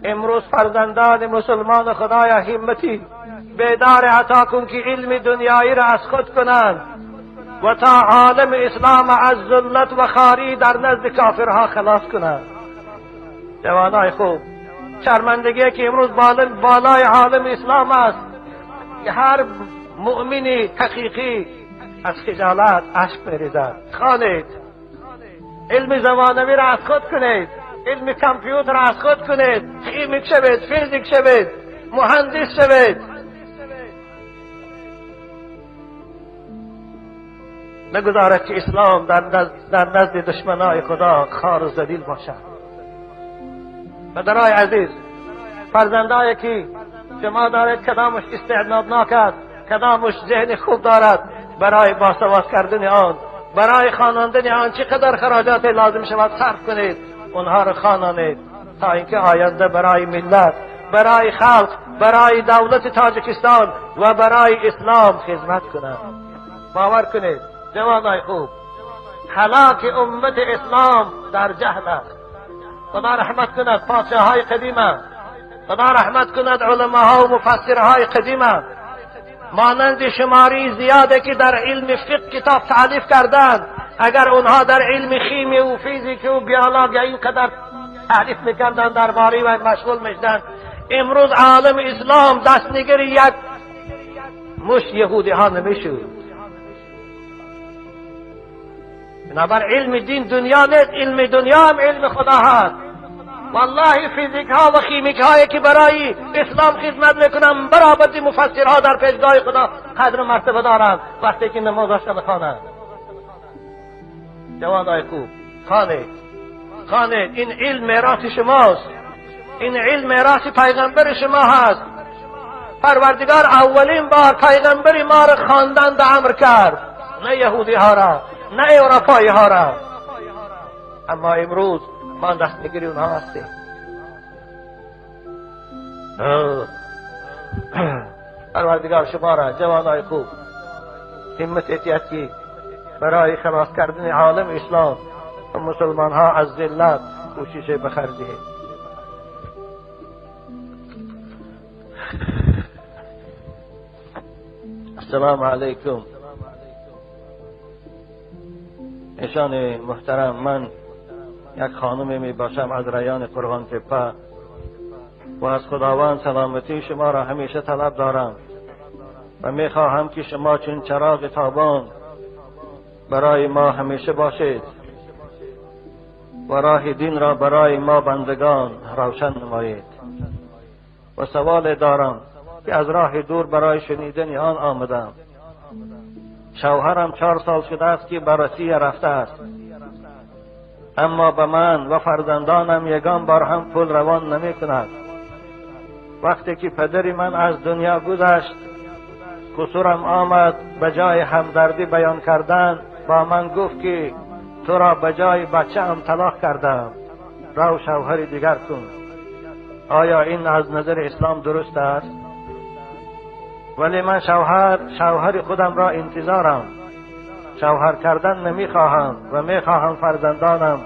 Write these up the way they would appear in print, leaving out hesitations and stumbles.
امروز فرزندان مسلمان خدایا همتی بیدار عطا کن که علم دنیایی را از خود کنند و تا عالم اسلام از ذلت و خواری در نزد کافرها خلاص کنند. جوانای خوب، شرمندگی که امروز بالای عالم اسلام است، هر مؤمنی حقیقی از خجالت اشک میریزد. خوانید، علم زمانوی را از خود کنید، علم کامپیوتر را از خود کنید، chemic شوید، فیزیک شوید، مهندس شوید. نگذارد که اسلام در نزد دشمنای خدا خار و ذلیل باشد. پدرای عزیز، فرزندایی که شما دارید کدامش استعدادناک است، کدامش ذهن خوب دارد، برای باسواد کردن آن، برای خواناندن آن چقدر خراجات لازم شود صرف کنید، اونها را خوانانید تا اینکه آینده برای ملت، برای خلق، برای دولت تاجیکستان و برای اسلام خدمت کنند. باور کنید جوانای خوب، هلاک امت اسلام در جهل است. خدا رحمت کند پادشاههای قدیمه، خدا رحمت کند علماها و مفسرهای قدیمه، مانند شماری زیاده که در علم فقه کتاب تالیف کردند. اگر اونها در علم شیمی و فیزیک و بیولوژی اینقدر تعریف میکردند، درباره و مشغول میشدند، امروز عالم اسلام دستنگر یک مش یهودی ها نمیشد. بنابر علم دین دنیا نیست، علم دنیا هم علم خدا هست. والله فیزیک ها و chemic هایی که برای اسلام خدمت میکنن برابر مفسرها در پیشگاه خدا قدر و مرتبه دارند وقتی که نمازشان خوانند. جوانای خوب، خوانید، خوانید. این علم میراث شماست، این علم میراث پیغمبر شما هست. پروردگار اولین بار پیغمبر ما را خواندن امر کرد، نه یهودی ها را، نه اروپایی ها را. اما امروز ما دستگیر اونها هستیم. پروردگار شما را جوانای خوب همت اتیت که برای خلاص کردن عالم اسلام و مسلمان ها از ذلت کوشش به خرج دهید. السلام علیکم. ایشان محترم، من یک خانم می باشم از ریان قرغان تپه و از خداوند سلامتی شما را همیشه طلب دارم و می خواهم که شما چون چراغ تابان برای ما همیشه باشید و راه دین را برای ما بندگان روشن نمایید. و سوال دارم که از راه دور برای شنیدن آن آمدم. شوهرم 4 سال شده است که به روسیه رفته است، اما به من و فرزندانم یگان بار هم پول روان نمی کند. وقتی که پدر من از دنیا گذشت، قصورم آمد، به جای همدردی بیان کردن با من گفت که تو را به جای بچه هم طلاق کردم، رو شوهر دیگر کن. آیا این از نظر اسلام درست است؟ ولی من شوهر خودم را انتظارم، شوهر کردن نمیخواهم و میخواهم فرزندانم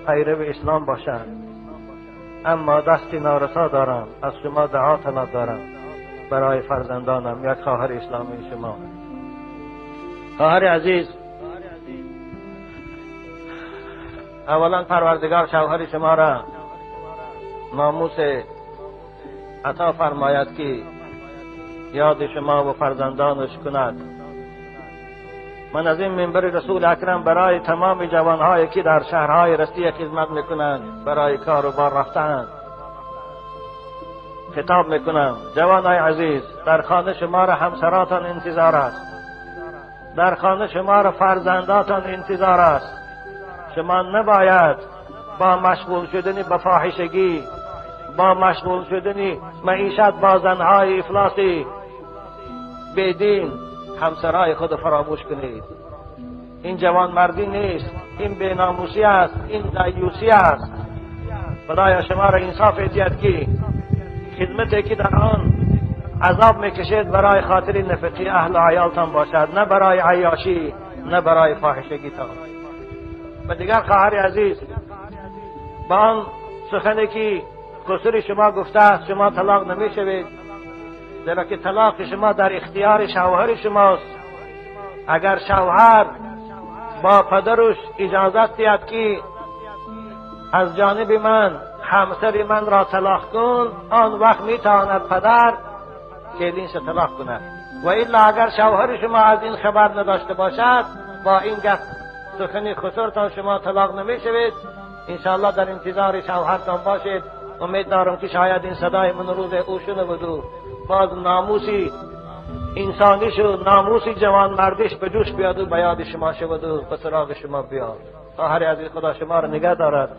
پیرو اسلام باشند، اما دست نارسا دارم. از شما دعا طلب دارم برای فرزندانم، یک خواهر اسلامی شما. خواهر عزیز، اولا پروردگار شوهر شما را ناموس عطا فرماید که یاد شما و فرزندانش کند. من از این منبر رسول اکرم برای تمام جوانهایی که در شهرهای روسیه خدمت میکنند، برای کار و بار رفتند، خطاب میکنم. جوانای عزیز، در خانه شما را همسراتان انتظار است، در خانه شما را فرزنداتان انتظار است. شما نباید با مشغول شدن به فاحشگی، با مشغول شدن معیشت با زنهای افلاسی بیدین همسرای خود فراموش کنید. این جوان مردی نیست، این بیناموسی است، این دیوسی است. خدایا شما را انصاف ادیت که خدمتی که در آن عذاب میکشید برای خاطر نفقی اهل و عیالتان باشد، نه برای عیاشی، نه برای فاحشگیتان. و دیگر خواهر عزیز، با آن سخنی که خسر شما گفته است شما طلاق نمیشوید، زیرا که طلاق شما در اختیار شوهر شماست. اگر شوهر با پدرش اجازت دهد که از جانب من همسر من را طلاق کن، آن وقت میتواند پدر کلینش طلاق کند. و الا اگر شوهر شما از این خبر نداشته باشد، با این گپ سخن خسرتان شما طلاق نمیشوید. انشاءالله در انتظار شوهرتان باشید. امید دارم که شاید این صدای من روز او شنود و باز ناموسی انسانیش و ناموسی جوان مردش به جوش بیاد و به یاد شما شود و به سراغ شما بیاد. خواهر عزیز، خدا شما را نگه دارد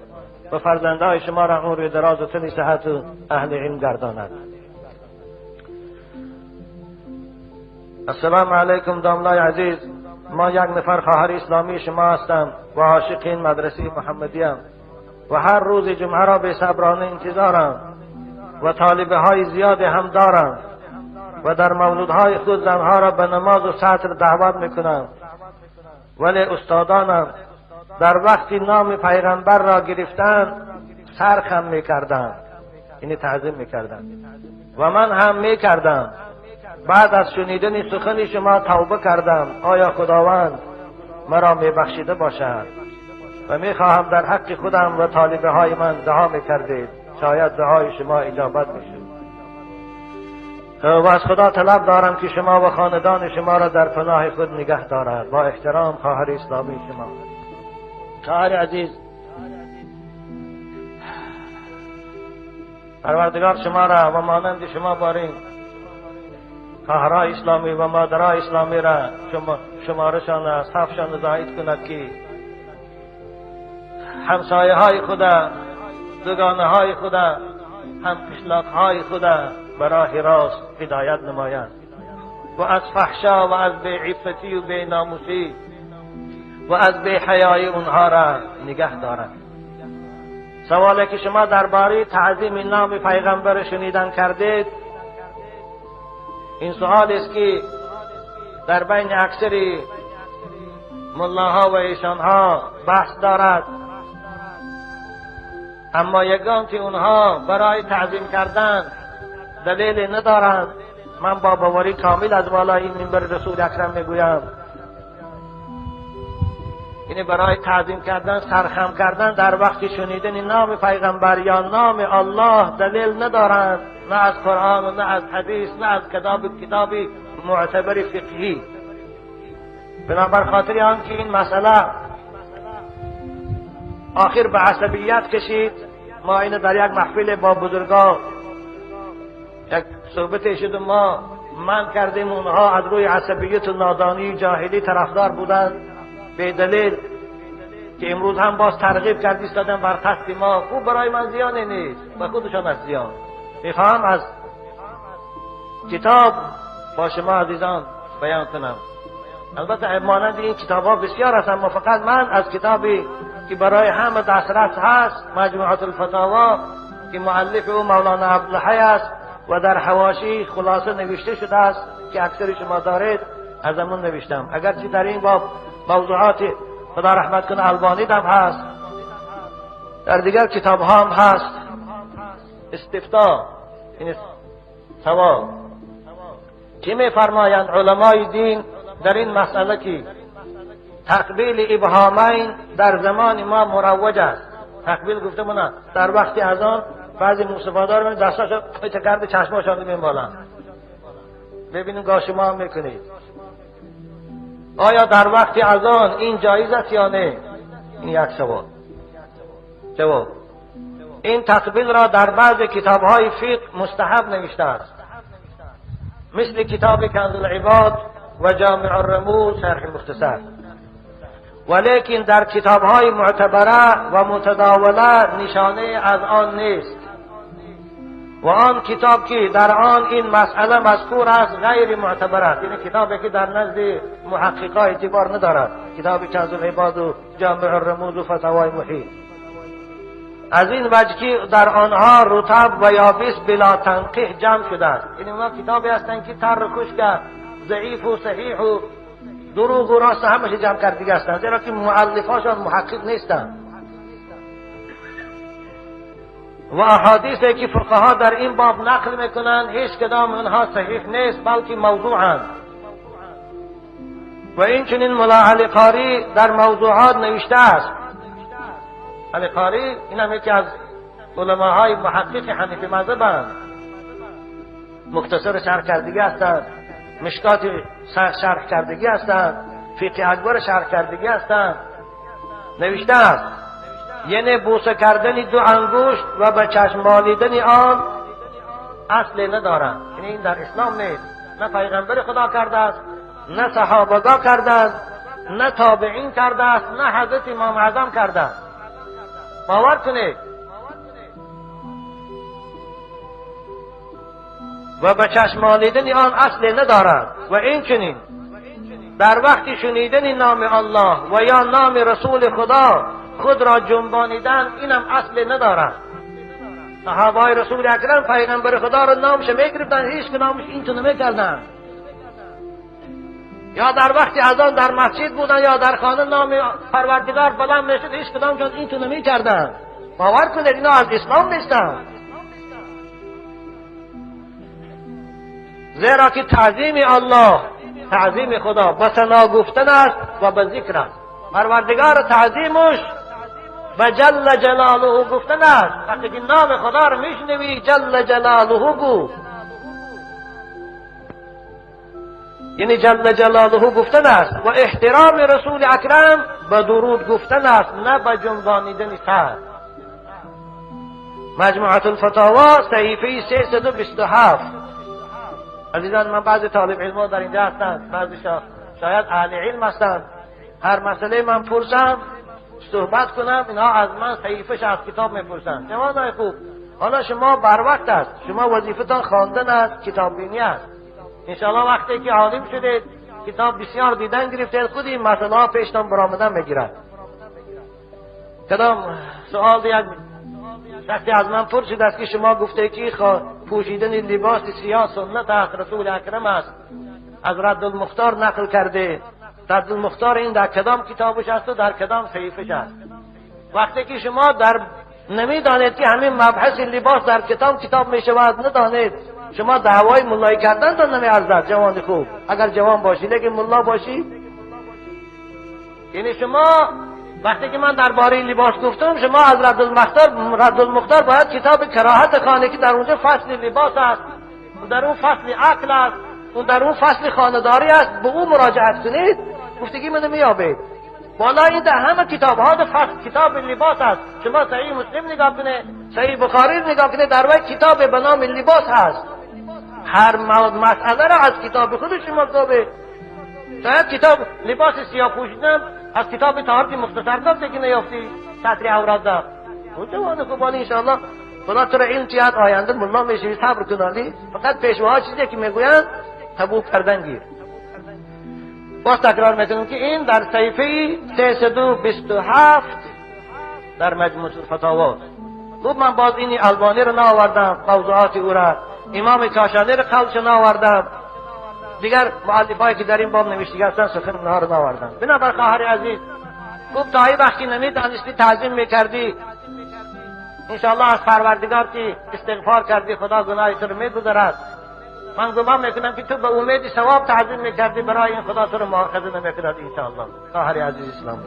و فرزندهای شما را عمر دراز و تن صحت و اهل علم گرداند. السلام علیکم داملای عزیز، ما یک نفر خواهر اسلامی شما هستم و عاشق این مدرسه محمدی ام و هر روز جمعه را به صبرانه انتظارم و طالبه های زیاد هم دارم و در مولودهای خود زنها را به نماز و سطر دعوت میکنم، ولی استادانم در وقتی نام پیغمبر را گرفتن سرخم میکردند، یعنی تعظیم میکردند و من هم میکردم. بعد از شنیدن سخن شما توبه کردم. آیا خداوند مرا میبخشیده باشد؟ و میخواهم در حق خودم و طالبه های من دعا میکردید، شاید دعای شما اجابت میشد. و از خدا طلب دارم که شما و خاندان شما را در پناه خود نگه دارد. با احترام خواهر اسلامی شما. خواهر عزیز، پروردگار شما را و مانند شما بارین خواهرای اسلامی و مادرای اسلامی را شمارشان را صفشان زاید کند که همسایه های خدا، دوگانه های خدا، هم قشلاق های خدا براه راست هدایت نمایند و از فحشا و از بیعفتی و بیناموسی و از بیحیایی اونها را نگه دارند. سوالی که شما درباره تعظیم نام پیغمبر شنیدن کردید، این سوال است که در بین اکثر ملاها و ایشانها بحث دارد، اما یگان که اونها برای تعظیم کردن دلیل ندارند. من با باوری کامل از بالای این منبر رسول اکرم میگویم، یعنی برای تعظیم کردن، سرخم کردن در وقت شنیدن نام پیغمبر یا نام الله دلیل ندارند، نه از قرآن و نه از حدیث، نه از کتابی معتبر فقهی. بنابر خاطر آن که این مسئله آخر به عصبیت کشید، ما اینو در یک محفل با بزرگا یک صحبت شد و ما من کردیم، اونها از روی عصبیت و نادانی جاهلی طرفدار بودند به دلیل که امروز هم باز ترغیب کرد ایستادن بر قصد ما. خوب برای من زیانی نیست و خودشان از زیان. میخواهم از کتاب با شما عزیزان بیان کنم. البته مانند این کتاب ها بسیار هست، اما فقط من از کتابی که برای همه دسترس هست، مجموعة الفتاوا، که مؤلف او مولانا عبدالحی است و در حواشی خلاصه نوشته شده است که اکثر شما دارید، از همون نوشتم. اگرچه در این باب موضوعات خدا رحمت کنه البانی هم هست، در دیگر کتاب ها هم هست. استفتا، این سوال که می فرمایند علمای دین در این مسئله که تقبیل ابهامین در زمان ما مروج است. تقبیل گفته مونه در وقت اذان بعضی موسفادار می دستاشو کرده چشماشان میمالند. ببینیم گاه شما هم میکنید. آیا در وقت اذان این جایز است یا نه؟ این یک سوال. جواب: این تقبیل را در بعض کتاب‌های فقه مستحب نوشته است، مثل کتاب کنز العباد و جامع الرموز شرح مختصر، ولیکن در کتاب‌های معتبره و متداوله نشانه از آن نیست و آن کتاب که در آن این مسئله مذکور است غیر معتبر است. یعنی کتابی که در نزد محققا اعتبار ندارد، کتاب کنز العباد و جامع الرموز و فتاوای محیط. از این وجه که در آنها رطب و یابس بلا تنقیح جمع شده است. یعنی اونها کتابی هستند که تر و خشک، ضعیف و صحیح و دروغ و راست همش جمع کردگی هستند، زیرا که مؤلفاشان محقق نیستند. و احادیثی که فقها در این باب نقل میکنند هیچ کدام اونها صحیح نیست، بلکه موضوعند. و این چنین ملا علی قاری در موضوعات نوشته است. علی قاری این هم یکی از علماهای محقق حنفی مذهبند، مختصر شرح کردگی هستند، مشکات شرح کردگی هستند، فقه اکبر شرح کردگی هستند. نوشته است یعنی بوسه کردن دو انگشت و به چشم مالیدن آن اصل ندارد. یعنی این در اسلام نیست، نه پیغمبر خدا کرده است، نه صحابگاه کرده است، نه تابعین کرده است، نه حضرت امام اعظم کرده است. باور کنید. و به چشم مالیدن آن اصل ندارد. و این چنین در وقت شنیدن نام الله و یا نام رسول خدا خود را جنبانیدن، اینم اصل ندارد. صحابه رسول اکرم پیغمبر خدا را نامش میگرفتن، هیچ نامش اینطور نمیکردن. یا در وقت اذان در مسجد بودن یا در خانه نام پروردگار بلند میشد، هیچ کدامشان اینطور نمیکردن. باور کنید اینا از اسلام نیستن. زیرا که تعظیم الله، تعظیم خدا به ثنا گفتن است و به ذکر است. پروردگار تعظیمش به جل جلاله گفتن است. وقتی که نام خدا رو میشنوی جل جلاله گو، یعنی جل جلاله گفتن است. و احترام رسول اکرم به درود گفتن است، نه به جنبانیدن سر. مجموعة الفتاوا صحیفه 327. عزیزان من، بعضی طالب علم در اینجا هستند، بعضی شاید اهل علم هستند. هر مسئله من پرسم صحبت کنم، اینها از من صحیفش از کتاب میپرسند. جوانای خوب، حالا شما بر وقت است، شما وظیفتان خواندن است، کتاب بینی است. انشاءالله وقتی که عالم شدید، کتاب بسیار دیدن گرفتید، خود این مسئله ها پیشتان برآمدن میگیرد. کدام سوال یک شخصی از من پرسید است که شما گفته که پوشیدن لباس سیاه سنت است، رسول اکرم است، از رد المختار نقل کرده. رد المختار این در کدام کتابش است و در کدام صحیفش است؟ وقتی که شما در نمیدانید که همین مبحث لباس در کتاب می شود، ندانید، شما دعوای ملایی کردن تا نمی ارزد. جوان خوب، اگر جوان باشی لیکن ملا باشی، یعنی شما وقتی که من درباره لباس گفتم، شما از رد المختار باید کتاب کراهت خانه که در اونجا فصل لباس است، در اون فصل عقل است، و در اون فصل خانه‌داری است، به او مراجعت کنید، گفتگی منو میابید. بالا این در همه کتاب ها فصل کتاب لباس است. شما صحیح مسلم نگاه کنه، صحیح بخاری نگاه کنه، در وی کتاب به نام لباس هست. هر مسئله را از کتاب خود شما گفته. شاید کتاب لباس سیاه پوشیدن از کتاب طهارت مختصر گفته که نیافتی سطر عورت ده. او جوان خوبانی انشاءالله خدا تو را علم تیاد، آینده ملا میشوی. صبر کنالی، فقط پیشواها چیزی که میگویند قبول کردن گیر. باز تکرار میکنم که این در صحیفه 327 در مجموع الفتاوا. خوب، من باز این البانی رو نآوردم، موضوعات او را، امام کاشانی رو قولش نآوردم، دیگر مؤلفایی که در این باب نوشته هستند سخن اونها رو نآوردم. بنابر خواهر عزیز، خوب، تا وقتی نمیدانستی تعظیم میکردی، انشاءالله از پروردگار که استغفار کردی خدا گناه تو رو میگذرد. من گمان میکنم که تو به امید ثواب تعظیم میکردی، برای این خدا تو رو مؤاخذه نمیکند انشاءالله. خواهر عزیز اسلامی.